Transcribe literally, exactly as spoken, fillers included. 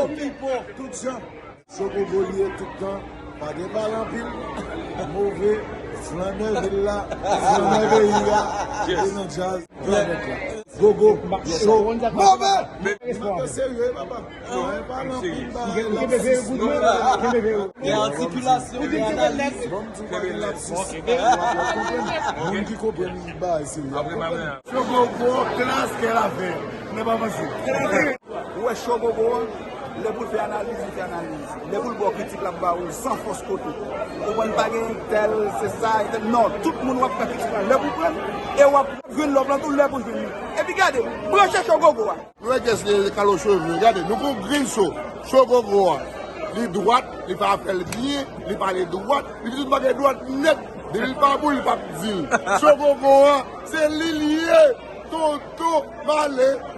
Pipo, tout jan. Cho Gogo li ye tout tan. Pa gen pale anpil. Move. Flannè vil la. Flannè peyi a. Li nan djaz. Gogo, cho, move! Mwen serye, papa. Mwen pa nan pil bagay lapsis, non. Gen atikilasyon, gen analiz. Bon, m di w pa gen lapsis. Moun ki konprann li bagay serye. Cho Gogo, klas kè la fè. Nè pa panse. Ou wè Cho Gogo a, lè pou l fè analiz, li fè analiz. Lè pou l ba w kritik, l ap ba ou l san fòs kote. Ou konprann, pa gen tèl, se sa, e tèl. Non, tout moun w ap fè kritik la, lè pou l pran l, e w ap jwenn lòv lan tou, lè pou l jwenn li. Epi gade, branche Cho Gogo a. Nou wè kès li ye, kalo cheve, gade, nou gon grenn cho. Cho Gogo a, li dwat, li pa fè l byen, li pale dwat, li di tout bagay dwat nèt. Depi l pa bon, li p ap di l. Cho Gogo a, se li l ye, tonton, male.